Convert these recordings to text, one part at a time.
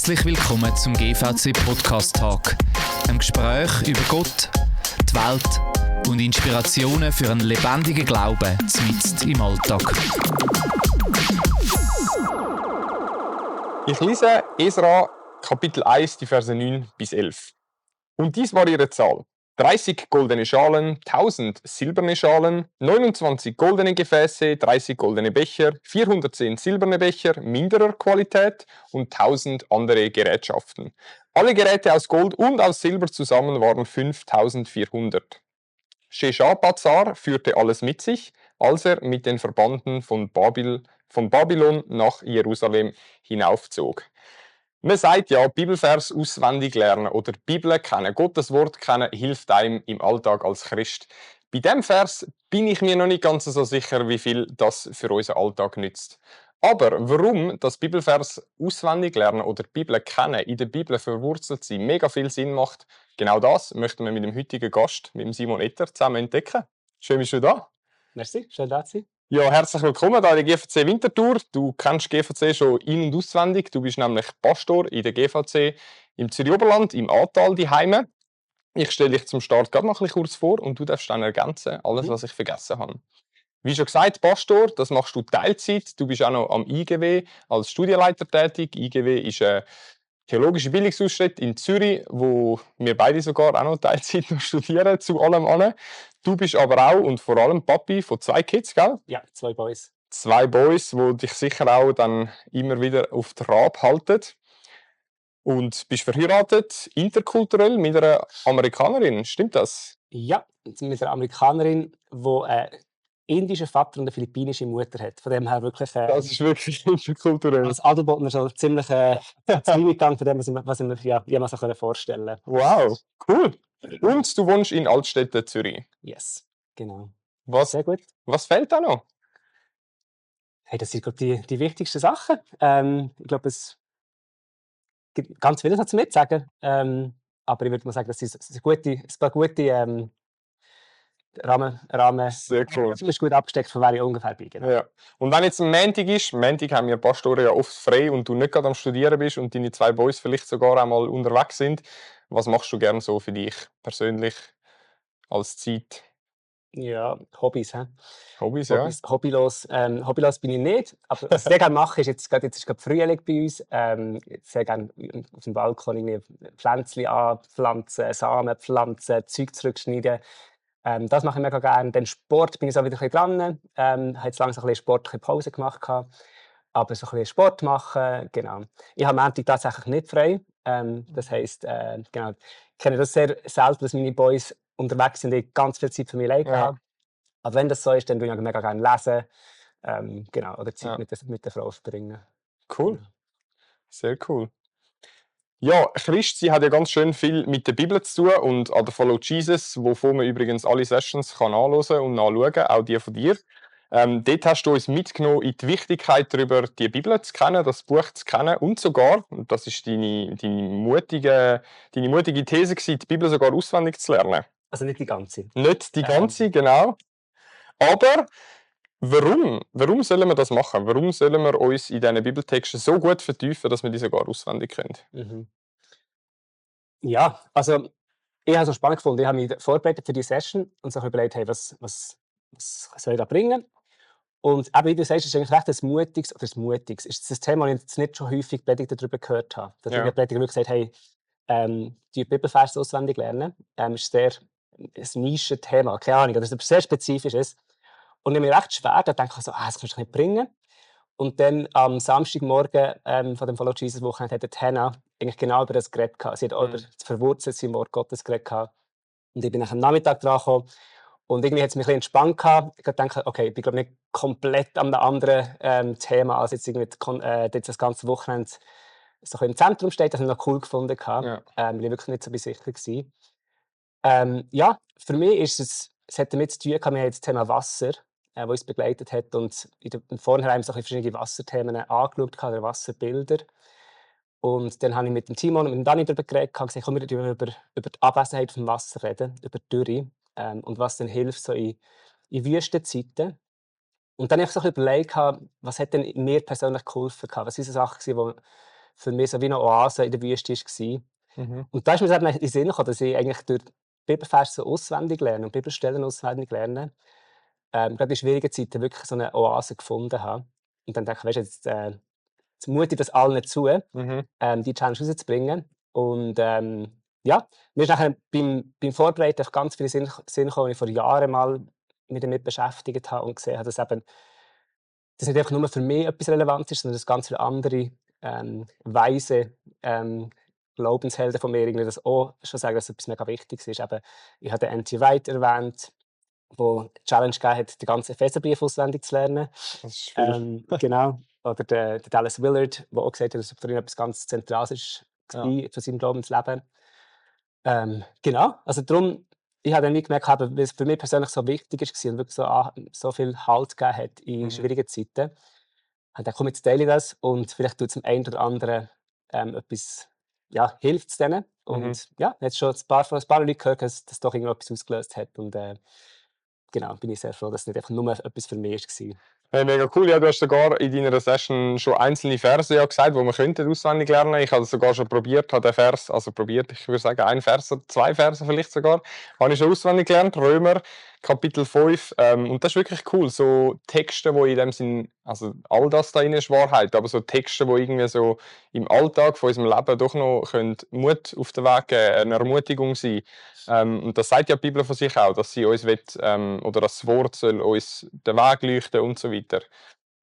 Herzlich willkommen zum GVC Podcast Talk, einem Gespräch über Gott, die Welt und Inspirationen für einen lebendigen Glauben mitten im Alltag. Ich lese Esra Kapitel 1, die Verse 9 bis 11. Und dies war ihre Zahl: 30 goldene Schalen, 1000 silberne Schalen, 29 goldene Gefäße, 30 goldene Becher, 410 silberne Becher minderer Qualität und 1000 andere Gerätschaften. Alle Geräte aus Gold und aus Silber zusammen waren 5400. Sheshbazzar führte alles mit sich, als er mit den Verbanden von Babylon nach Jerusalem hinaufzog. Man sagt ja, Bibelvers auswendig lernen oder Bibel kennen, Gottes Wort kennen, hilft einem im Alltag als Christ. Bei diesem Vers bin ich mir noch nicht ganz so sicher, wie viel das für unseren Alltag nützt. Aber warum das Bibelvers auswendig lernen oder Bibel kennen, in der Bibel verwurzelt sein, mega viel Sinn macht, genau das möchten wir mit dem heutigen Gast, mit dem Simon Etter, zusammen entdecken. Schön, bist du da. Merci, schön da zu sein. Ja, herzlich willkommen hier in der GVC Winterthur. Du kennst GVC schon in- und auswendig. Du bist nämlich Pastor in der GVC im Zürich-Oberland, im Ahrtal, daheim. Ich stelle dich zum Start gerade noch ein bisschen kurz vor und du darfst dann ergänzen, alles, was ich vergessen habe. Wie schon gesagt, Pastor, das machst du Teilzeit. Du bist auch noch am IGW als Studienleiter tätig. IGW ist eine theologische Bildungsausschnitt in Zürich, wo wir beide sogar auch noch Teilzeit noch studieren, zu allem an. Du bist aber auch und vor allem Papi von 2 Kids, gell? Ja, 2 Boys. 2 Boys, die dich sicher auch dann immer wieder auf Trab halten. Und bist verheiratet, interkulturell, mit einer Amerikanerin, stimmt das? Ja, mit einer Amerikanerin, die einen indischen Vater und eine philippinische Mutter hat. Von dem her wirklich Das ist wirklich interkulturell. als Adelboden schon ziemlich Zugang von dem, was ich mir jemals so vorstellen konnte. Wow, cool. Und du wohnst in Altstädte, Zürich. Yes, genau. Was Sehr gut. fehlt da noch? Hey, das sind, glaube ich, die wichtigsten Sachen. Ich glaube, es gibt ganz vieles noch zu mitsagen. Aber ich würde mal sagen, das sind ein paar gute Rahmen Sehr cool. ziemlich gut abgesteckt, von wer ich ungefähr bin. Genau. Ja. Und wenn jetzt ein Montag ist, Montag haben wir Pastoren ja oft frei und du nicht gerade am Studieren bist und deine 2 Boys vielleicht sogar einmal unterwegs sind, was machst du gerne so für dich persönlich als Zeit? Ja, Hobbys. Hobbys, ja? Hobbylos bin ich nicht. Aber was ich sehr gerne mache, ist jetzt ist gerade Frühling bei uns. Sehr gerne auf dem Balkon irgendwie Pflänzchen anpflanzen, Samen pflanzen, Zeug zurückschneiden. Das mache ich mega gerne. Dann Sport bin ich so wieder ein bisschen dran. Habe jetzt langsam ein bisschen sportliche Pause gemacht. Aber so ein bisschen Sport machen, genau. Ich habe am Montag tatsächlich nicht frei. Das heisst, genau, ich kenne das sehr selten, dass meine Boys unterwegs sind, ich ganz viel Zeit für mich alleine habe. Aber wenn das so ist, dann würde ich mega gerne lesen. Genau, oder Zeit mit der Frau verbringen. Cool. Sehr cool. Ja, Christi hat ja ganz schön viel mit der Bibel zu tun und an der Follow Jesus, wovon man übrigens alle Sessions kann anhören und nachschauen, auch die von dir. Dort hast du uns mitgenommen in die Wichtigkeit darüber, die Bibel zu kennen, das Buch zu kennen und sogar, und das ist deine mutige These gewesen, die Bibel sogar auswendig zu lernen. Also nicht die ganze. Nicht die ganze, genau. Aber warum sollen wir das machen? Warum sollen wir uns in diesen Bibeltexten so gut vertiefen, dass wir die sogar auswendig können? Mhm. Ja, also ich habe es so spannend gefunden. Ich habe mich vorbereitet für die Session und so überlegt, hey, was soll ich da bringen? Und eben, wie du sagst, ist eigentlich recht ein mutiges. Ist das Thema, das ich jetzt nicht schon häufig Predigten darüber gehört habe. Dass Ja. die Prediger wirklich gesagt hey, die Bibelverse auswendig lernen, ist sehr ein Nischenthema, keine Ahnung, das ist etwas sehr Spezifisches. Und ich habe mir recht schwer, da denke ich so, das kannst du nicht bringen. Und dann am Samstagmorgen von dem Follow Jesus Wochenende hat Hannah eigentlich genau über das geredet gehabt. Sie hat auch über das Verwurzeln Wort Gottes geredet gehabt. Und ich bin nach am Nachmittag dran gekommen. Und irgendwie hat es mich ein bisschen entspannt gehabt. Ich dachte, okay, ich bin glaube nicht komplett an einem anderen Thema, als jetzt irgendwie das ganze Wochenende so ein bisschen im Zentrum steht. Das habe ich noch cool gefunden. Ja. Weil ich wirklich nicht so sicher war. Ja, für mich ist es hat damit zu tun gehabt, wir haben das Thema Wasser, das uns begleitet hat. Und im Vorhinein so verschiedene Wasserthemen angeschaut, oder Wasserbilder. Und dann habe ich mit dem Timon und mit dem Dani darüber geredet und gesagt, komm, wir reden über die Abwesenheit vom Wasser reden, über die Dürre und was dann hilft so in Wüstenzeiten. Und dann habe ich so ein bisschen überlegt, was hat denn mir persönlich geholfen? Was waren so Sachen, für mich so wie eine Oase in der Wüste war. Mhm. Und da ist mir eben in den Sinn gekommen, dass ich eigentlich durch Bibelverse auswendig lernen und Bibelstellen auswendig lernen, gerade in schwierigen Zeiten wirklich so eine Oase gefunden habe. Und dann denke ich, weisst du, jetzt mute ich das allen zu, Mhm. die Challenge rauszubringen. Und ja, mir ist nachher beim Vorbereiten auf ganz viele Sinn gekommen, die ich vor Jahren mal mich damit beschäftigt habe und gesehen habe, dass eben das nicht einfach nur für mich etwas relevant ist, sondern dass ganz viele andere weise Glaubenshelden von mir irgendwie das auch schon sagen, dass etwas mega Wichtiges ist. Eben, ich habe den N.T. Wright erwähnt, der die Challenge gegeben hat, den ganzen Epheserbrief auswendig zu lernen. Das ist viel. Genau. Oder der Dallas Willard, der auch gesagt hat, dass für ihn etwas ganz Zentrales ist Ja. für sein Glaubensleben. Genau. Also darum, ich habe dann wie gemerkt, weil es für mich persönlich so wichtig war und wirklich so viel Halt gegeben hat in Mhm. schwierigen Zeiten, habe ich gedacht, komm, jetzt teile ich das und vielleicht tut es dem einen oder anderen etwas, ja, hilft es denen. Und ja, jetzt schon von ein paar Leuten gehört, dass das doch irgendetwas ausgelöst hat. Und genau, bin ich sehr froh, dass es nicht einfach nur etwas für mich war. Hey, mega cool. Ja, du hast sogar in deiner Session schon einzelne Verse ja gesagt, die man könnte auswendig lernen. Ich habe es sogar schon probiert, habe den Vers, also probiert, ich würde sagen, ein Vers oder zwei Verse vielleicht sogar, habe ich schon auswendig gelernt. Römer, Kapitel 5. Und das ist wirklich cool. So Texte, die in dem Sinn, also all das da drin ist Wahrheit, aber so Texte, die irgendwie so im Alltag von unserem Leben doch noch können Mut auf den Weg geben, eine Ermutigung sein. Und das sagt ja die Bibel von sich auch, dass sie uns will, oder das Wort soll uns den Weg leuchten und so weiter.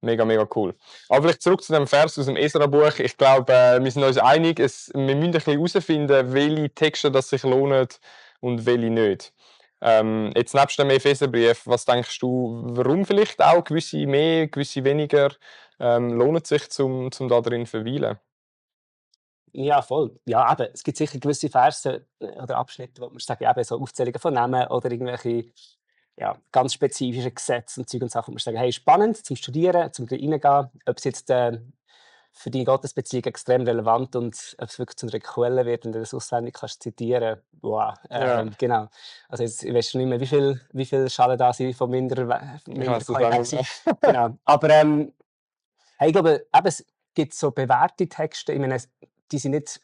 Mega, mega cool. Aber vielleicht zurück zu dem Vers aus dem Esra-Buch. Ich glaube, wir sind uns einig, wir müssen ein bisschen herausfinden, welche Texte das sich lohnen und welche nicht. Jetzt nebst dem Epheserbrief, was denkst du, warum vielleicht auch gewisse mehr, gewisse weniger lohnt sich, zum da drin zu verweilen? Ja, voll. Ja, eben, es gibt sicher gewisse Verse oder Abschnitte, wo man sagen, eben so Aufzählungen von Namen oder irgendwelche ja, ganz spezifische Gesetze und Zeug und Sachen, wo man sagen, hey, spannend zum Studieren, zum reingehen, ob es jetzt für die Gottesbeziehung extrem relevant und ob es wirklich zu einer Quelle wird und du das auswendig kannst zitieren. Wow, Ja, genau. Also jetzt, ich weiß schon nicht mehr, wie viel Schalen da sind von minder ich weiß das auch nicht mehr. Genau. Aber hey, ich glaube, eben, es gibt so bewährte Texte, ich meine, die sind nicht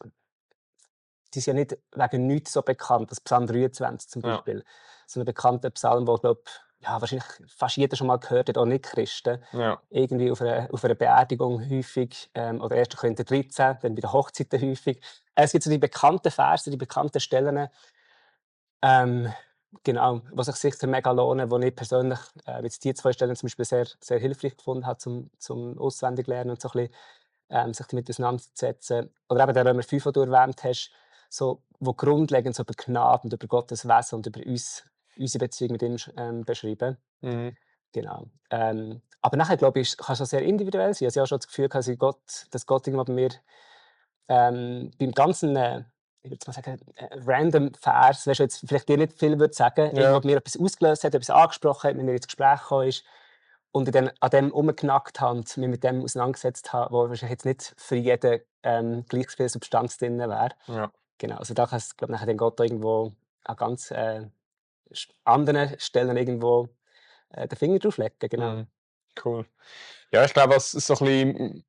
die sind ja nicht wegen nichts so bekannt, das Psalm 23 zum Ja. Beispiel. So ein bekannter Psalm, wo, glaube ja, wahrscheinlich fast jeder schon mal gehört hat, auch Nicht-Christen. Ja. Irgendwie auf einer Beerdigung häufig, oder 1. Korinther 13, dann bei den Hochzeiten häufig. Es gibt so die bekannten Verse, die bekannten Stellen, genau, was sich sicher mega lohnen, wo ich persönlich jetzt die zwei Stellen zum Beispiel sehr, sehr hilfreich gefunden habe, zum Auswendiglernen und so ein bisschen, sich damit auseinanderzusetzen. Oder eben der Römer 5, den du erwähnt hast, so, wo grundlegend so über Gnade und über Gottes Wesen und über unsere Beziehung mit ihm beschreiben. Mhm. Genau. Aber nachher, glaube ich, kann es auch sehr individuell sein. Also ich habe schon das Gefühl, dass Gott irgendwann bei mir beim ganzen, ich würde mal sagen, random Vers, weißt du, jetzt vielleicht dir nicht viel würde sagen, Ja. irgendwo bei mir etwas ausgelöst hat, etwas angesprochen hat, mit mir ins Gespräch gekommen ist und ich dann an dem rumgenackt habe und mich mit dem auseinandergesetzt habe, wo wahrscheinlich jetzt nicht für jeden gleich viel Substanz drin wäre. Ja. Genau, also da kann es, glaube ich, nachher den Gott irgendwo an ganz anderen Stellen irgendwo den Finger drauflegen, genau. Mhm. Cool. Ja, ich glaube, was so ein bisschen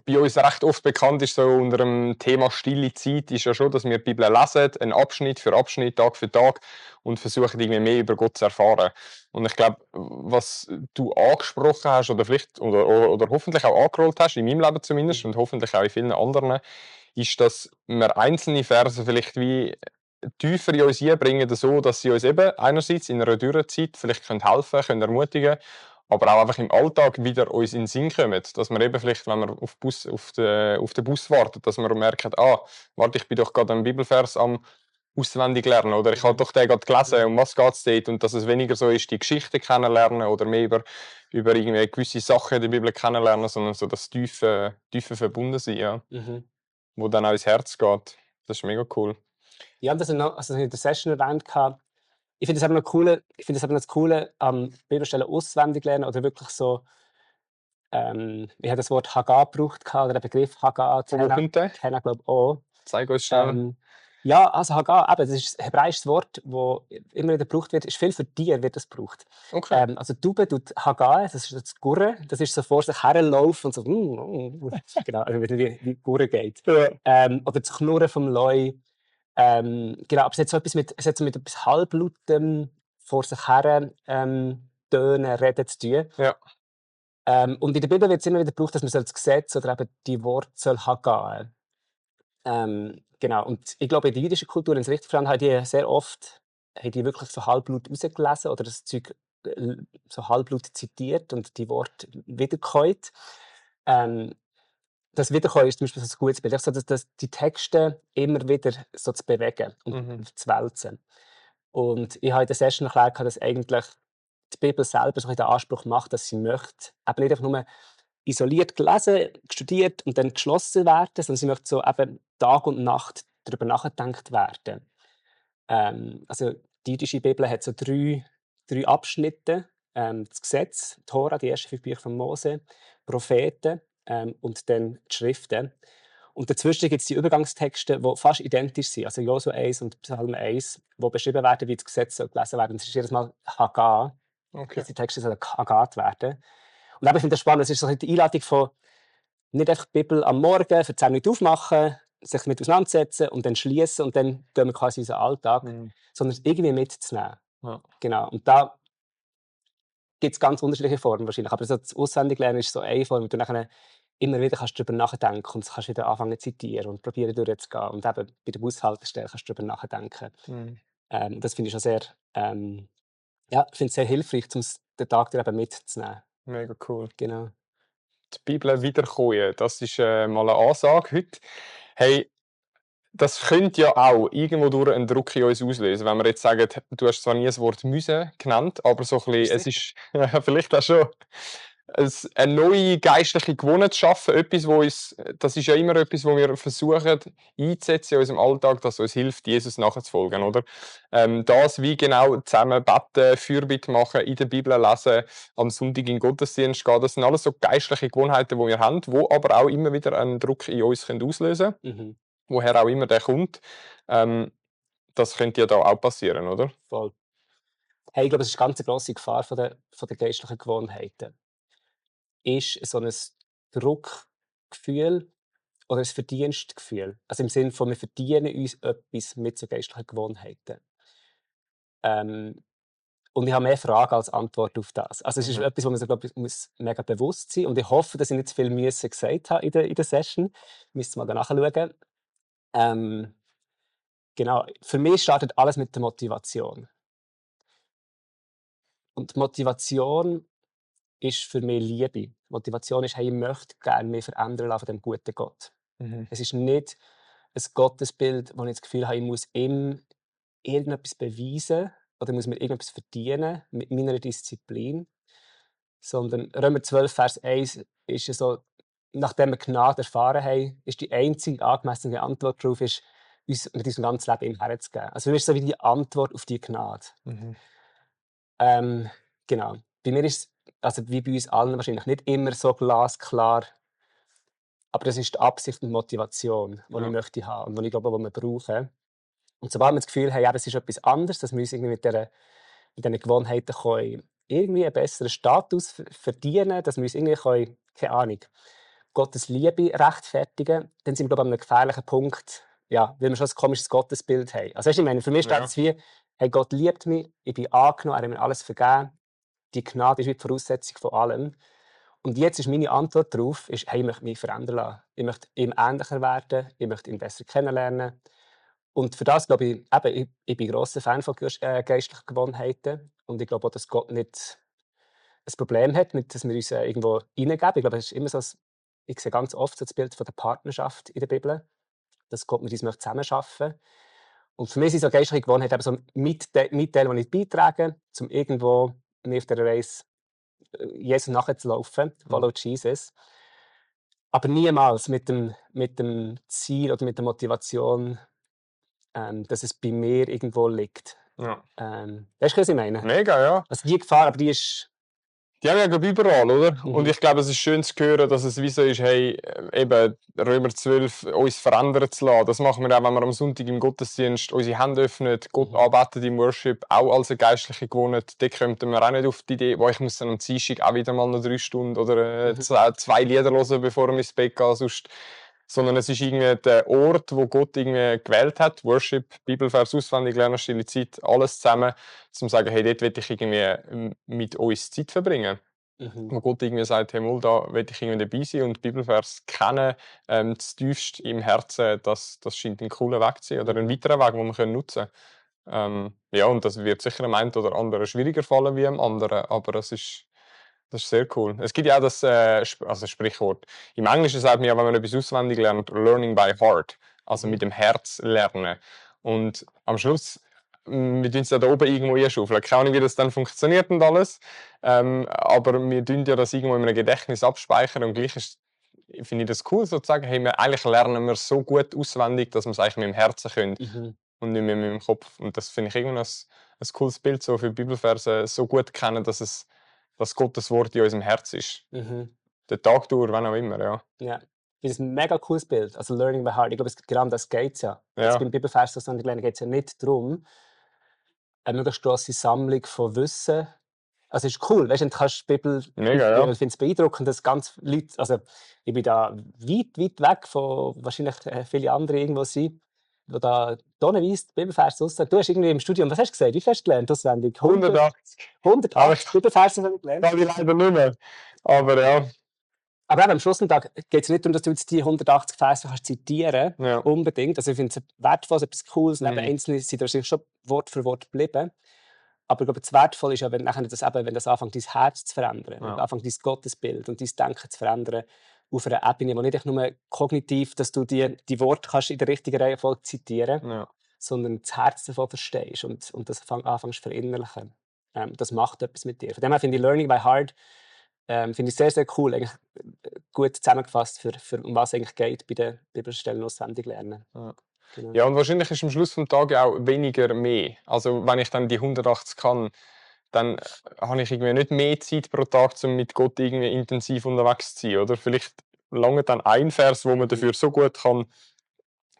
bei uns recht oft bekannt ist, so unter dem Thema stille Zeit, ist ja schon, dass wir die Bibel lesen, einen Abschnitt für Abschnitt, Tag für Tag und versuchen, irgendwie mehr über Gott zu erfahren. Und ich glaube, was du angesprochen hast oder vielleicht oder hoffentlich auch angerollt hast, in meinem Leben zumindest und hoffentlich auch in vielen anderen, ist, dass wir einzelne Verse vielleicht wie tiefer in uns einbringen, so dass sie uns eben einerseits in einer Dürrezeit vielleicht helfen können, ermutigen, aber auch einfach im Alltag wieder uns in den Sinn kommen. Dass wir eben vielleicht, wenn wir auf den Bus warten, dass wir merken, warte, ich bin doch gerade einen Bibelvers am auswendig lernen oder ich habe doch den gerade gelesen, um was geht es dort? Und dass es weniger so ist, die Geschichte kennenlernen oder mehr über irgendwie gewisse Sachen in der Bibel kennenlernen, sondern so das tiefe verbunden sein, ja, wo dann auch ins Herz geht. Das ist mega cool. Ja, das in der Session erwähnt hatte. Ich finde es eben das Coole am Bibelstellen auswendig lernen oder wirklich so, ich habe das Wort Haggah gebraucht oder den Begriff Haggah, Wo kommt der? kennen glaube ich auch. Zeig uns schnell. Ja, also Hagar, eben, das ist ein hebräisches Wort, das immer wieder gebraucht wird. Ist viel für Tiere wird das gebraucht. Okay. Also Taube tut Hagar, das ist das Gurren, das ist so vor sich herlaufen und so, genau, also wie Gurren geht. Ja. Oder das Knurren vom Leu. Genau, aber es hat so mit etwas Halblautem vor sich her tönen, reden zu tun. Ja. Und in der Bibel wird es immer wieder gebraucht, dass man das Gesetz oder eben die Worte soll Hagar. Genau, und ich glaube, in der jüdischen Kultur, wenn ich es richtig verstanden habe, haben die wirklich so Halbblut rausgelesen oder das Zeug so Halbblut zitiert und die Worte wiederkäut. Das Wiederkäuen ist zum Beispiel so ein gutes Bild. Einfach so, dass die Texte immer wieder so zu bewegen und zu wälzen. Und ich habe in der Session erklärt, dass eigentlich die Bibel selber so den Anspruch macht, dass sie möchte, eben nicht einfach nur isoliert gelesen, studiert und dann geschlossen werden, sondern sie möchte so eben Tag und Nacht darüber nachgedacht werden. Also die jüdische Bibel hat so drei Abschnitte. Das Gesetz, die Tora, die ersten 5 Bücher von Mose, Propheten und dann die Schriften. Und dazwischen gibt es die Übergangstexte, die fast identisch sind. Also Josua 1 und Psalm 1, die beschrieben werden, wie das Gesetz gelesen werden. Es ist jedes Mal Hagar, Okay. dass die Texte Hagat werden. Und ich finde das spannend. Es ist so die Einladung von nicht einfach die Bibel am Morgen für 10 Minuten aufmachen, sich damit auseinandersetzen und dann schließen und dann gehen wir quasi in unseren Alltag, sondern es irgendwie mitzunehmen. Ja. Genau. Und da gibt es ganz unterschiedliche Formen wahrscheinlich. Aber so das Auswendiglernen ist so eine Form, wo du nachher immer wieder kannst darüber nachdenken und kannst wieder anfangen zu zitieren und probieren durchzugehen. Und eben bei der Bushaltestelle kannst du darüber nachdenken. Das finde ich schon sehr, ja, ich finde es sehr hilfreich, um den Tag dir eben mitzunehmen. Mega cool. Genau. Die Bibel wiederkommen, das ist mal eine Ansage heute. Hey, das könnte ja auch irgendwo durch einen Druck in uns auslösen, wenn wir jetzt sagen, du hast zwar nie das Wort «müssen» genannt, aber so ein bisschen, es ist vielleicht auch schon eine neue geistliche Gewohnheit zu schaffen. Etwas, wo uns, das ist ja immer etwas, wo wir versuchen einzusetzen in unserem Alltag, das uns hilft, Jesus nachzufolgen, oder? Das wie genau zusammen beten, Fürbitte machen, in der Bibel lesen, am Sonntag in den Gottesdienst gehen, das sind alles so geistliche Gewohnheiten, die wir haben, die aber auch immer wieder einen Druck in uns auslösen können. Woher auch immer der kommt. Das könnte ja da auch passieren, oder? Voll. Hey, ich glaube, es ist eine ganz grosse Gefahr von den geistlichen Gewohnheiten. Ist so ein Druckgefühl oder ein Verdienstgefühl. Also im Sinne von, wir verdienen uns etwas mit so geistlichen Gewohnheiten. Und ich habe mehr Fragen als Antwort auf das. Also es ist etwas, wo man sich, glaube ich, muss mega bewusst sein. Und ich hoffe, dass ich nicht zu viel Müsse gesagt habe in der Session. Müsst ihr mal nachschauen. Genau. Für mich startet alles mit der Motivation. Und die Motivation ist für mich Liebe. Motivation ist, hey, ich möchte gerne mich verändern lassen von dem guten Gott. Es ist nicht ein Gottesbild, wo ich das Gefühl habe, ich muss ihm irgendetwas beweisen oder muss mir irgendetwas verdienen mit meiner Disziplin. Sondern Römer 12, Vers 1 ist ja so, nachdem wir Gnade erfahren haben, ist die einzige angemessene Antwort darauf, ist, uns mit unserem ganzen Leben ihm herzugeben. Also für mich ist es so wie die Antwort auf die Gnade. Genau. Bei mir ist es, also wie bei uns allen wahrscheinlich, nicht immer so glasklar, aber das ist die Absicht und Motivation, die ich möchte haben und die ich glaube, die wir brauchen. Und sobald wir das Gefühl haben, es ist etwas anderes, dass wir uns irgendwie mit diesen Gewohnheiten können, irgendwie einen besseren Status verdienen, dass wir uns irgendwie können, keine Ahnung, Gottes Liebe rechtfertigen, dann sind wir, glaube ich, an einem gefährlichen Punkt, ja, weil wir schon ein komisches Gottesbild haben. Also weißt du, ich meine, für mich steht es wie, hey, Gott liebt mich, ich bin angenommen, er hat mir alles vergeben, die Gnade ist wie die Voraussetzung von allem. Und jetzt ist meine Antwort darauf, ist, hey, ich möchte mich verändern lassen. Ich möchte ihm ähnlicher werden, ich möchte ihn besser kennenlernen. Und für das glaube ich, eben, ich bin ein grosser Fan von geistlichen Gewohnheiten. Und ich glaube auch, dass Gott nicht ein Problem hat, mit, dass wir uns irgendwo hineingeben. Ich glaube, es ist immer so, ich sehe ganz oft so das Bild von der Partnerschaft in der Bibel, dass Gott mit uns zusammen arbeiten möchte. Und für mich sind so geistliche Gewohnheiten eben so Mitteil, den ich beitrage, um irgendwo mir auf der Reise Jesus nachzulaufen, follow Jesus. Aber niemals mit dem Ziel oder mit der Motivation, dass es bei mir irgendwo liegt. Ja. Weißt du, was ich meine? Mega, ja. Also die Gefahr, aber die ist Die haben ja glaub, überall, oder? Mhm. Und ich glaube, es ist schön zu hören, dass es wie so ist, hey, eben Römer 12 uns verändern zu lassen. Das machen wir auch, wenn wir am Sonntag im Gottesdienst unsere Hände öffnen, Gott anbeten im Worship, auch als eine geistliche Gewohnheit. Da kommen wir auch nicht auf die Idee, wo ich muss dann am Dienstag auch wieder mal noch 3 Stunden oder 2 Lieder hören, bevor ich ins Bett gehe. Sondern es ist irgendwie der Ort, wo Gott irgendwie gewählt hat. Worship, Bibelvers auswendig lernen, stille Zeit, alles zusammen, um zu sagen, hey, dort will ich irgendwie mit uns Zeit verbringen. Wo Gott irgendwie sagt, hey, mal, da will ich irgendwie dabei sein und Bibelvers kennen, das tiefst im Herzen, das scheint ein cooler Weg zu sein oder ein weiterer Weg, den wir nutzen können. Ja, und das wird sicher dem einen oder anderen schwieriger fallen wie dem anderen, aber das ist sehr cool. Es gibt ja auch das Sprichwort. Im Englischen sagt man ja, wenn man etwas auswendig lernt, learning by heart, also mit dem Herz lernen. Und am Schluss, wir tun es ja da oben irgendwo einschaufeln. Keine Ahnung, wie das dann funktioniert und alles. Aber wir tun ja das irgendwo in einem Gedächtnis abspeichern und gleich finde ich das cool, sozusagen, hey, eigentlich lernen wir so gut auswendig, dass wir es eigentlich mit dem Herzen können und nicht mehr mit dem Kopf. Und das finde ich irgendwie ein cooles Bild, so für Bibelverse so gut kennen, dass Gottes Wort in unserem Herz ist. Der Tag durch, wann auch immer, ja. Ja. Das ist ein mega cooles Bild. Also Learning by Heart. Ich glaube, genau um das geht es ja. Jetzt beim Bibelvers auswendig lernen geht es ja nicht darum, eine möglichst grosse Sammlung von Wissen. Also es ist cool, weißt du, du kannst die Bibel Mega, ja. ich finde es beeindruckend, dass ganz Leute, also ich bin da weit weg von wahrscheinlich viele andere irgendwo sind, die da tonnenweise die Bibelverse aussagen. Du hast irgendwie im Studium, was hast du gesagt? Wie viel hast du gelernt auswendig? 180. 180 Bibelverse habe ich gelernt. Kann ich leider nicht mehr. Aber ja. Aber eben, am Schluss des Tages geht es nicht darum, dass du jetzt die 180 Verse kannst zitieren Ja. unbedingt. Also ich finde es wertvoll, etwas Cooles. Und eben einzelne sind wahrscheinlich schon Wort für Wort geblieben. Aber ich glaube, das Wertvolle ist ja, wenn das anfängt, dein Herz zu verändern, wenn anfängt, dein Gottesbild und dein Denken zu verändern, auf einer Ebene, wo nicht einfach nur kognitiv, dass du die Worte kannst in der richtigen Reihenfolge zitieren, sondern das Herz davon verstehst und das anfängst zu verinnerlichen. Das macht etwas mit dir. Von dem her finde ich Learning by Heart finde ich sehr, sehr cool. Eigentlich gut zusammengefasst, für um was es eigentlich geht bei den Bibelstellen auswendig lernen. Genau. Ja, und wahrscheinlich ist am Schluss des Tages auch weniger mehr. Also wenn ich dann die 180 kann, dann habe ich irgendwie nicht mehr Zeit pro Tag, um mit Gott irgendwie intensiv unterwegs zu sein. Oder vielleicht lange dann ein Vers, wo man dafür so gut kann,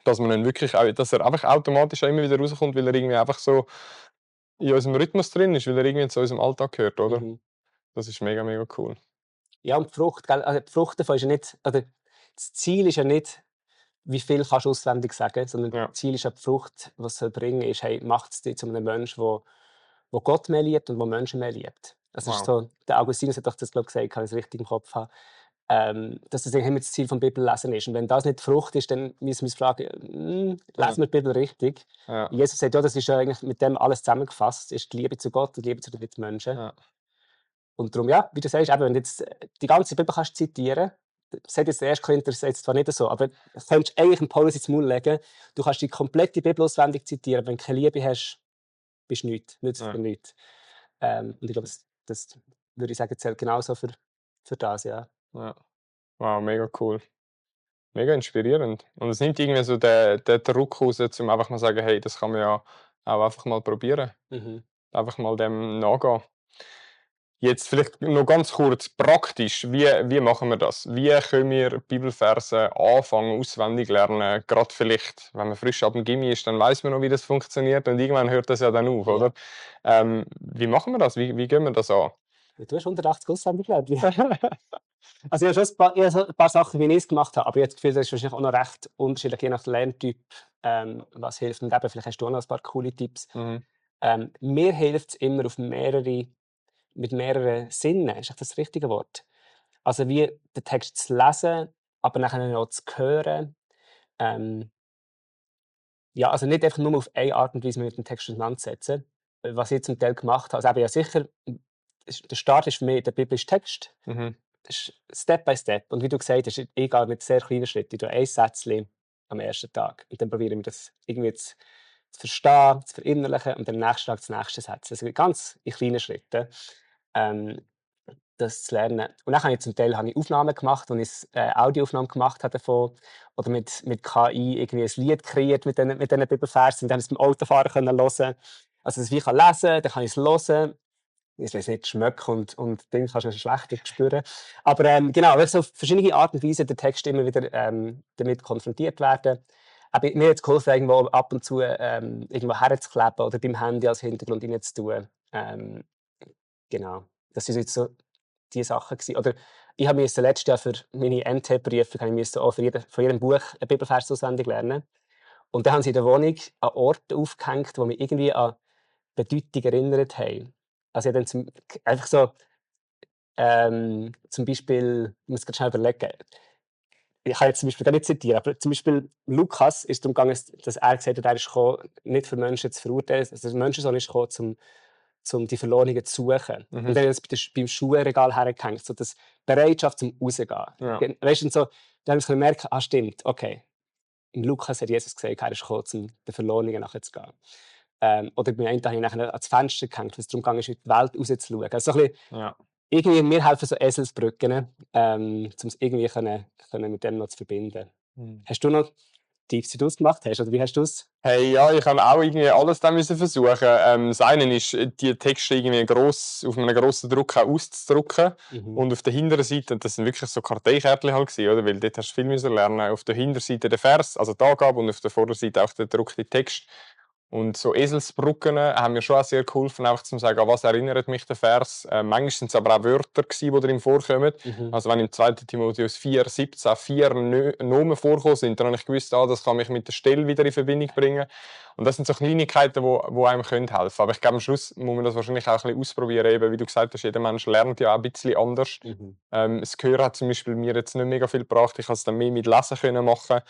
dass man dann wirklich auch, dass er einfach automatisch auch immer wieder rauskommt, weil er irgendwie einfach so in unserem Rhythmus drin ist, weil er irgendwie zu unserem Alltag gehört, oder? Das ist mega, mega cool. Ja, und die Frucht, gell? Also die Frucht davon ist ja nicht, oder das Ziel ist ja nicht, wie viel kannst du auswendig sagen, sondern das Ziel ist ja die Frucht, was es bringen soll, ist, hey, macht es dich zu einem Menschen, der Gott mehr liebt und der Menschen mehr liebt. Das ist so, der Augustinus hat doch das, glaube ich, gesagt, kann ich es richtig im Kopf haben, dass das immer das Ziel vom Bibellesen ist. Und wenn das nicht die Frucht ist, dann müssen wir uns fragen, lesen wir die Bibel richtig? Jesus sagt, ja, das ist ja eigentlich mit dem alles zusammengefasst, ist die Liebe zu Gott und die Liebe zu den Mitmenschen. Und darum, ja, wie du sagst, eben, wenn du jetzt die ganze Bibel kannst zitieren, das hat jetzt der 1. Korinther jetzt zwar nicht so, aber du könntest eigentlich einen Paulus ins Maul legen, du kannst die komplette Bibel auswendig zitieren, wenn du keine Liebe hast, bist du nichts, nützt dir nichts. Und ich glaube, das würde ich sagen, zählt genauso für das, ja. Wow, mega cool. Mega inspirierend. Und es nimmt irgendwie so den Druck raus, um einfach mal zu sagen, hey, das kann man ja auch einfach mal probieren. Einfach mal dem nachgehen. Jetzt vielleicht noch ganz kurz praktisch, wie machen wir das? Wie können wir Bibelverse anfangen, auswendig lernen? Gerade vielleicht, wenn man frisch ab dem Gimmi ist, dann weiß man noch, wie das funktioniert und irgendwann hört das ja dann auf, oder? Wie machen wir das? Wie gehen wir das an? Du hast 180 auswendig gelernt. Also ich habe schon ein paar Sachen, wie ich es gemacht habe, aber ich habe das Gefühl, das ist wahrscheinlich auch noch recht unterschiedlich, je nach Lerntyp, was hilft. Und eben, vielleicht hast du auch noch ein paar coole Tipps. Mir hilft es immer mit mehreren Sinnen, ist das richtige Wort? Also wie den Text zu lesen, aber nachher noch zu hören. Ja, also nicht einfach nur auf eine Art und Weise mit dem Text auseinandersetzen. Was ich zum Teil gemacht habe, also eben ja sicher, der Start ist für mich der biblische Text. Das ist Step by Step. Und wie du gesagt hast, ich gehe mit sehr kleinen Schritten. Ich tue ein Sätzchen am ersten Tag. Und dann probiere ich das irgendwie zu verstehen, zu verinnerlichen und am nächsten Tag das nächste Satz. Also ganz in kleinen Schritten das zu lernen. Und dann habe ich zum Teil Aufnahmen gemacht, wo ich Audioaufnahmen gemacht habe davon. Oder mit KI irgendwie ein Lied kreiert mit diesen Bibelversen. Und dann konnte ich es beim Autofahren hören. Also, dass ich lesen kann, dann kann ich es hören. ich weiß nicht, schmecken und Dinge kannst du schlechter spüren. Aber genau, weil so auf verschiedene Art und Weise der Text immer wieder damit konfrontiert werden. Aber mir hat es geholfen, irgendwo ab und zu irgendwo herzukleben oder beim Handy als Hintergrund rein zu tun. Genau, das sind jetzt so die Sachen gewesen. Oder ich habe letztes Jahr für meine NT-Prüfung auch von jedem Buch einen Bibelvers auswendig lernen. Und dann haben sie in der Wohnung an Orte aufgehängt, die mich irgendwie an Bedeutung erinnert haben. Also ich habe dann einfach so, zum Beispiel, ich muss gerade schnell überlegen, ich kann jetzt zum Beispiel gar nicht zitieren, aber zum Beispiel Lukas ist darum gegangen, dass er gesagt hat, er ist gekommen, nicht für Menschen zu verurteilen, also der Menschensohn ist gekommen, um die Verlorenen zu suchen. Und dann hat er beim Schuhregal hergehängt, so das Bereitschaft zum Rausgehen. Ja. Weißt du, so, dann habe ich gemerkt, stimmt, okay. Im Lukas hat Jesus gesagt, er ist gekommen, um den Verlorenen nachzugehen. Oder bei einem habe ich nachher ans Fenster gehängt, weil es darum ging, in die Welt rauszuschauen. Also so ein bisschen, Ja. irgendwie, mir helfen so Eselsbrücken, um es irgendwie können mit dem noch zu verbinden. Hast du noch Tipps, die du gemacht hast? Oder wie hast du es? Hey, ja, ich habe auch irgendwie alles dann müssen versuchen. Das eine ist, die Texte irgendwie auf einem grossen Druck auch auszudrucken. Und auf der hinteren Seite, das sind wirklich so Karteikärtchen halt gewesen, oder? Weil dort hast du viel müssen lernen. Auf der Hinterseite der Vers, also die Angabe, und auf der Vorderseite auch der gedruckte Text. Und so Eselsbrücken haben mir schon auch sehr geholfen, einfach zu sagen, an was erinnert mich der Vers. Manchmal sind es aber auch Wörter gewesen, die darin vorkommen. Also wenn im 2. Timotheus 4,17 4 Nomen vorkommen sind, dann habe ich gewusst, das kann mich mit der Stelle wieder in Verbindung bringen. Und das sind so Kleinigkeiten, die einem helfen können. Aber ich glaube, am Schluss muss man das wahrscheinlich auch ein bisschen ausprobieren. Eben, wie du gesagt hast, jeder Mensch lernt ja auch ein bisschen anders. Das Hören hat zum Beispiel mir jetzt nicht mega viel gebracht. Ich konnte es dann mehr mit Lesen können machen.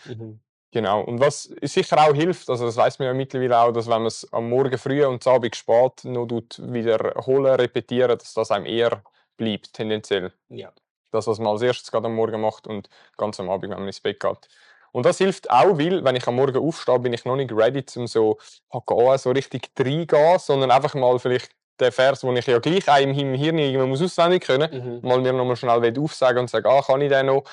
Genau. Und was sicher auch hilft, also das weiss man ja mittlerweile auch, dass wenn man es am Morgen früh und am Abend spät noch wiederholen, repetieren, dass das einem eher bleibt, tendenziell. Ja. Das, was man als erstes gerade am Morgen macht und ganz am Abend, wenn man ins Bett geht. Und das hilft auch, weil, wenn ich am Morgen aufstehe, bin ich noch nicht ready, um so richtig reingehen, sondern einfach mal vielleicht den Vers, den ich ja gleich auch im Hirn irgendwann auswendig können, mal mir nochmal schnell aufsagen und sagen, kann ich den noch,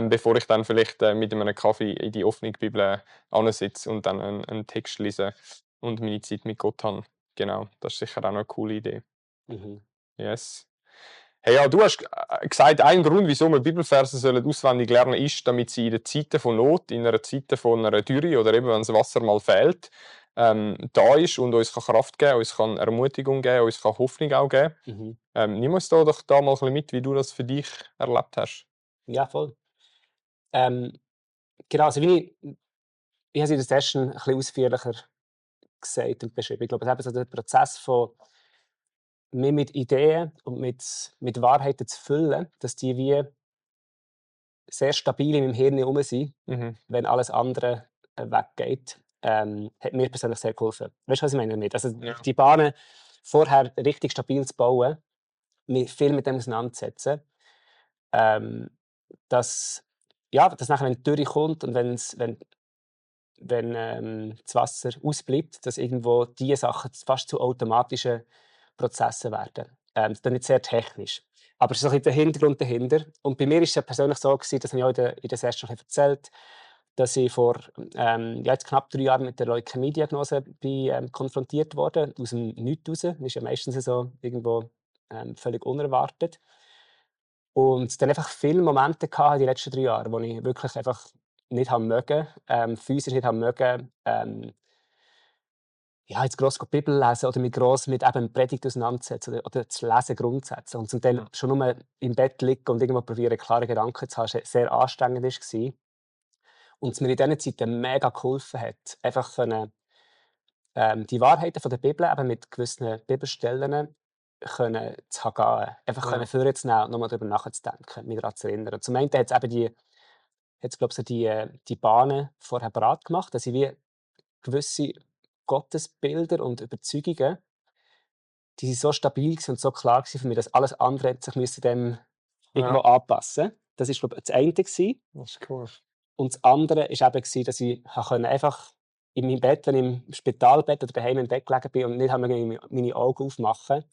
bevor ich dann vielleicht mit einem Kaffee in die offene Bibel sitze und dann einen Text lese und meine Zeit mit Gott habe. Genau, das ist sicher auch noch eine coole Idee. Yes. Hey, ja, du hast gesagt, ein Grund, wieso wir Bibelverse auswendig lernen sollen, ist, damit sie in den Zeiten von Not, in einer Zeit von einer Dürre oder eben, wenn das Wasser mal fehlt, da ist und uns Kraft geben kann, uns kann Ermutigung geben, uns kann Hoffnung auch geben. Nimm uns doch da mal ein bisschen mit, wie du das für dich erlebt hast. Ja, voll. Genau, also ich habe es in der Session ein bisschen ausführlicher gesagt und beschrieben. Ich glaube, es ist eben so der Prozess von mich mit Ideen und mit Wahrheiten zu füllen, dass die wie sehr stabil in meinem Hirn herum sind, wenn alles andere weggeht, hat mir persönlich sehr geholfen. Weißt du, was ich meine damit? Also die Bahnen vorher richtig stabil zu bauen, mich viel mit dem auseinanderzusetzen, dass nachher, wenn die Dürre kommt und wenn das Wasser ausbleibt, dass irgendwo diese Sachen fast zu automatischen Prozessen werden. Das ist dann nicht sehr technisch. Aber es ist ein bisschen der Hintergrund dahinter. Und bei mir war es ja persönlich so gewesen, das habe ich auch in der Session erzählt, dass ich vor jetzt knapp 3 Jahren mit der Leukämie-Diagnose konfrontiert wurde, aus dem Nichts raus. Das ist ja meistens so irgendwo völlig unerwartet. Und dann einfach viele Momente gehabt in den letzten 3 Jahren, wo ich wirklich einfach nicht haben mögen, physisch nicht haben mögen, jetzt gross die Bibel lesen oder mich gross mit eben Predigt auseinandersetzen oder zu lesen grundsätzlich. Und zum Teil schon nur im Bett liegen und irgendwo probieren, klare Gedanken zu haben, sehr anstrengend war. Und es mir in diesen Zeiten mega geholfen hat, einfach können, die Wahrheiten von der Bibel eben mit gewissen Bibelstellen können zu gehen. Einfach können vorzunehmen und nochmal darüber nachzudenken, mich daran zu erinnern. Und zum einen hat es eben die Bahnen vorher bereit gemacht, dass ich wie gewisse Gottesbilder und Überzeugungen, die sind so stabil und so klar für mich, dass alles andere hat sich dem irgendwo anpassen. Das war, glaube ich, das eine gewesen. Das ist cool. Und das andere war eben gewesen, dass ich einfach in meinem Bett, wenn ich im Spitalbett oder daheim im Bett gelegen bin und nicht meine Augen aufmachen,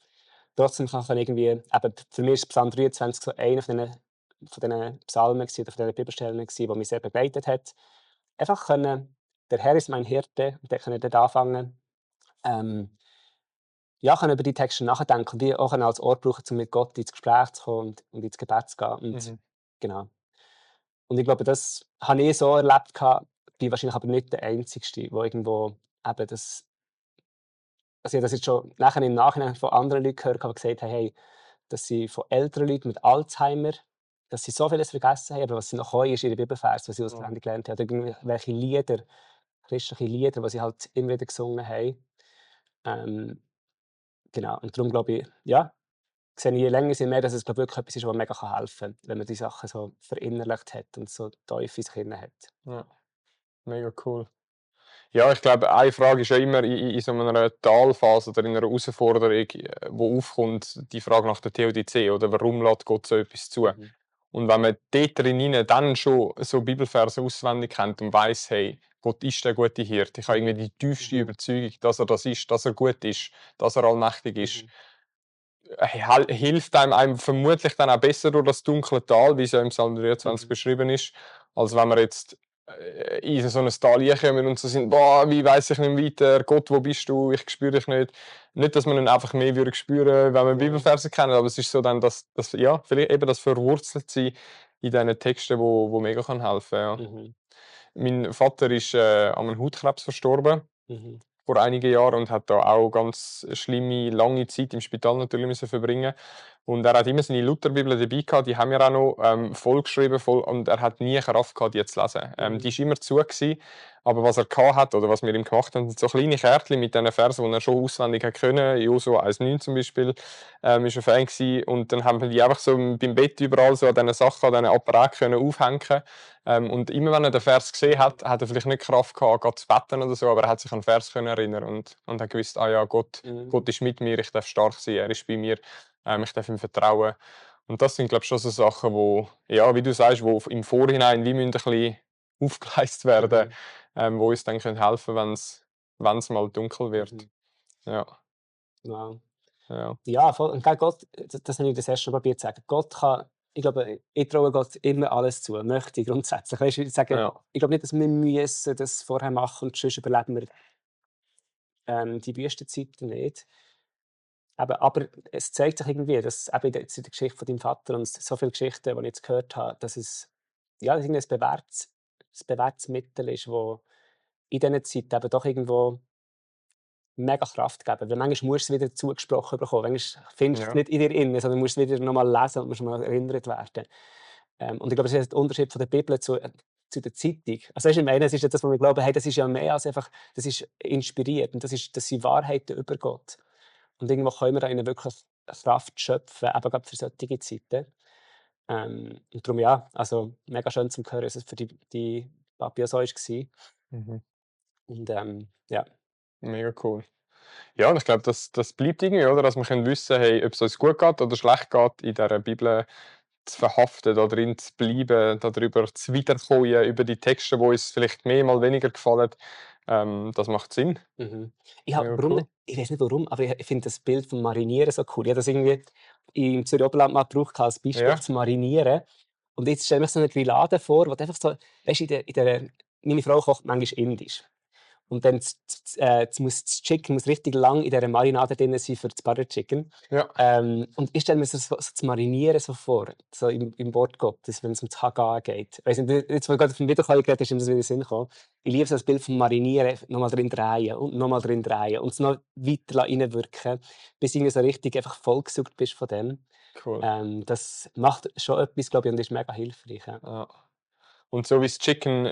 trotzdem kann ich irgendwie, eben für mich ist Psalm 23 so einer von diesen Psalmen oder von diesen Bibelstellen, die mich sehr begleitet hat. Einfach können, der Herr ist mein Hirte, und dann kann ich dort anfangen, ja, können über die Texte nachdenken und die auch als Ort brauchen, um mit Gott ins Gespräch zu kommen und ins Gebet zu gehen. Und genau. Und ich glaube, das habe ich so erlebt, bin wahrscheinlich aber nicht der Einzige, der irgendwo eben das. Also, ich habe das jetzt schon nachher im Nachhinein von anderen Leuten gehört, die gesagt haben, hey, dass sie von älteren Leuten mit Alzheimer, dass sie so vieles vergessen haben, aber was sie noch können, ist ihre Bibelverse, was sie auswendig gelernt haben. Oder irgendwelche Lieder, christliche Lieder, die sie halt immer wieder gesungen haben. Ähm, genau. Und darum glaube ich, ja, sehe ich je länger, je mehr, dass es glaube ich, wirklich etwas ist, was mega helfen kann, wenn man die Sachen so verinnerlicht hat und so tief in sich drin hat. Ja, mega cool. Ja, ich glaube, eine Frage ist ja immer in so einer Talphase oder in einer Herausforderung, wo aufkommt, die Frage nach der Theodizee oder warum lässt Gott so etwas zu? Mhm. Und wenn man dort drinnen dann schon so Bibelverse auswendig kennt und weiss, hey, Gott ist der gute Hirte, ich habe irgendwie die tiefste Überzeugung, dass er das ist, dass er gut ist, dass er allmächtig ist, hilft einem vermutlich dann auch besser durch das dunkle Tal, wie es ja im Psalm 23 beschrieben ist, als wenn wir jetzt in so ein Tal kommen und so sind, boah, wie weiss ich nicht weiter, Gott, wo bist du, ich spüre dich nicht. Nicht, dass man ihn einfach mehr würde spüren, wenn man Bibelverse kennt, aber es ist so dann, dass ja, vielleicht eben das verwurzelt sein in diesen Texten, wo mega kann helfen. Ja. Mein Vater ist an einem Hautkrebs verstorben vor einigen Jahren und hat da auch ganz schlimme, lange Zeit im Spital natürlich müssen verbringen. Und er hat immer seine Lutherbibel dabei gehabt, die haben wir auch noch vollgeschrieben und er hat nie Kraft gehabt, die zu lesen. Die war immer zu gewesen, aber was er gehabt hat oder was wir ihm gemacht haben, sind so kleine Kärtchen mit diesen Versen, die er schon auswendig hat können. Josua 1,9 zum Beispiel ist ein Fan gewesen. Und dann haben wir die einfach so beim Bett überall so an diesen Sachen, an diesen Apparaten aufhängen. Und immer wenn er den Vers gesehen hat, hat er vielleicht nicht Kraft gehabt, Gott zu beten oder so, aber er hat sich an den Vers können erinnern und hat gewusst, ah ja, Gott ist mit mir, ich darf stark sein, er ist bei mir, ich darf ihm vertrauen. Und das sind, glaube ich, schon so Sachen, wo, ja, wie du sagst, wo im Vorhinein wie müssen ein bisschen aufgeleistet werden, wo uns dann helfen können, wenn es mal dunkel wird. Ja. Wow. Ja. Ja, voll. Und Gott, das habe ich das erst schon probiert zu sagen. Gott kann, ich glaube, ich traue Gott immer alles zu, möchte ich grundsätzlich. Weißt du, ich sage, ich glaube nicht, dass wir müssen das vorher machen und sonst überleben wir die Wüstenzeiten nicht. Aber es zeigt sich irgendwie, dass eben in der Geschichte von deinem Vater und so viele Geschichten, die ich jetzt gehört habe, dass es ja, dass irgendwie ein bewährtes Mittel ist, das in diesen Zeiten eben doch irgendwo mega Kraft geben. Weil manchmal musst du es wieder zugesprochen bekommen. Manchmal findest du es nicht in dir innen, sondern musst es wieder nochmal lesen und musst mal erinnert werden. Und ich glaube, das ist der Unterschied von der Bibel zu der Zeitung. Also, weißt du, ich meine, es ist ja das, was wir glauben, hey, das ist ja mehr als einfach, das ist inspiriert und das sind Wahrheiten über Gott. Und irgendwo können wir da ihnen wirklich Kraft schöpfen, eben gerade für solche Zeiten. Und darum ja, also mega schön zu hören, dass es für die Papi auch so war. Und ja. Mega cool. Ja, und ich glaube, das bleibt irgendwie, oder? Dass wir wissen können, hey, ob es uns gut geht oder schlecht geht, in dieser Bibel zu verhaften, da drin zu bleiben, darüber zu wiederkommen, über die Texte, die uns vielleicht mehr, mal weniger gefallen. Das macht Sinn. Ich weiß nicht warum, aber ich finde das Bild vom Marinieren so cool. Ich habe das irgendwie im Zürich Oberland mal gebraucht als Beispiel zu marinieren. Und jetzt stelle ich mir so eine Grillade vor, wo du einfach so, weißt du, meine Frau kocht manchmal indisch. Und dann das Chicken muss richtig lang in dieser Marinade drin sein für das Butter Chicken. Ja. Und ich stelle mir so zu marinieren so vor, so im Wort Gottes, wenn es um das Hagar geht. Weiss nicht, jetzt, wo ich gerade auf den Wiederkäuer geredet ist mir das wieder in den Sinn gekommen. Ich liebe so das Bild vom Marinieren, nochmal drin drehen und nochmal drin drehen und es noch weiter reinwirken, bis du so richtig einfach vollgesaugt bist von dem. Cool. Das macht schon etwas, glaube ich, und ist mega hilfreich. Ja. Und so wie das Chicken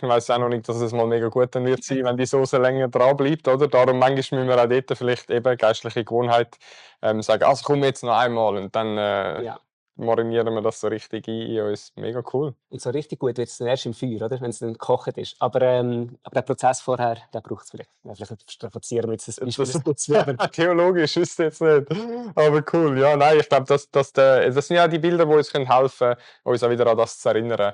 weiss auch noch nicht, dass es mal mega gut dann wird sein, wenn die Soße länger dran bleibt, oder? Darum manchmal müssen wir auch dort vielleicht eben geistliche Gewohnheit sagen, also komm jetzt noch einmal und dann marinieren wir das so richtig in uns. Mega cool. Und so richtig gut wird es dann erst im Feuer, oder? Wenn es dann gekocht ist. Aber der Prozess vorher, den braucht es vielleicht. Ja, vielleicht strapazieren wir jetzt das Beispiel. Theologisch ist es jetzt nicht. Aber cool, ja, nein, ich glaube, das sind ja die Bilder, die uns helfen können, uns auch wieder an das zu erinnern.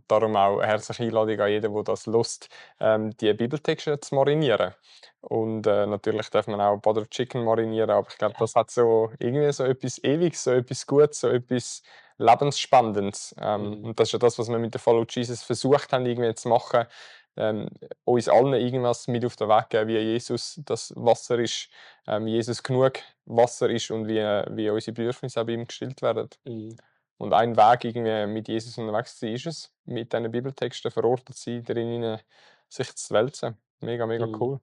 Darum auch eine herzliche Einladung an jeden, der das Lust die Bibeltexte zu marinieren. Und natürlich darf man auch Butter Chicken marinieren, aber ich glaube, das hat so irgendwie so etwas Ewiges, so etwas Gutes, so etwas Lebensspannendes. Und das ist ja das, was wir mit der Follow Jesus versucht haben, irgendwie zu machen. uns allen irgendwas mit auf den Weg geben, wie Jesus das Wasser ist, Jesus genug Wasser ist und wie unsere Bedürfnisse auch bei ihm gestillt werden. Mhm. Und ein Weg, irgendwie mit Jesus unterwegs zu sein, ist es, mit diesen Bibeltexten verortet zu sein, darin sich zu wälzen. Mega, mega Mhm. cool.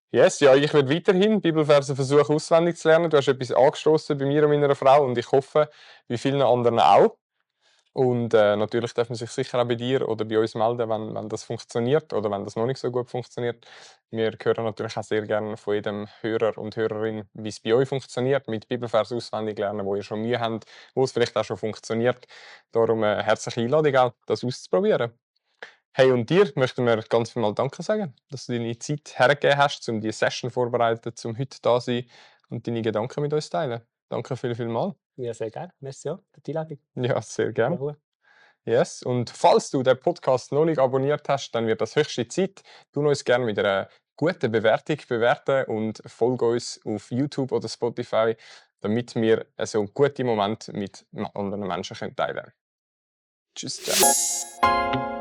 Yes, ja, ich werde weiterhin Bibelverse versuchen auswendig zu lernen. Du hast etwas angestoßen bei mir und meiner Frau und ich hoffe, bei vielen anderen auch. Und natürlich darf man sich sicher auch bei dir oder bei uns melden, wenn das funktioniert oder wenn das noch nicht so gut funktioniert. Wir hören natürlich auch sehr gerne von jedem Hörer und Hörerin, wie es bei euch funktioniert, mit Bibelvers auswendig lernen, wo ihr schon Mühe habt, wo es vielleicht auch schon funktioniert. Darum herzliche Einladung auch, das auszuprobieren. Hey, und dir möchten wir ganz viel mal Danke sagen, dass du deine Zeit hergegeben hast, um die Session vorzubereiten, um heute da zu sein und deine Gedanken mit uns zu teilen. Danke viel mal. Ja, sehr gerne. Merci auch für die Einladung. Ja, sehr gerne. Ja. Yes. Und falls du den Podcast noch nicht abonniert hast, dann wird das höchste Zeit. Tu uns gerne mit einer guten Bewertung bewerten und folge uns auf YouTube oder Spotify, damit wir so gute Momente mit anderen Menschen teilen können. Tschüss. Ciao.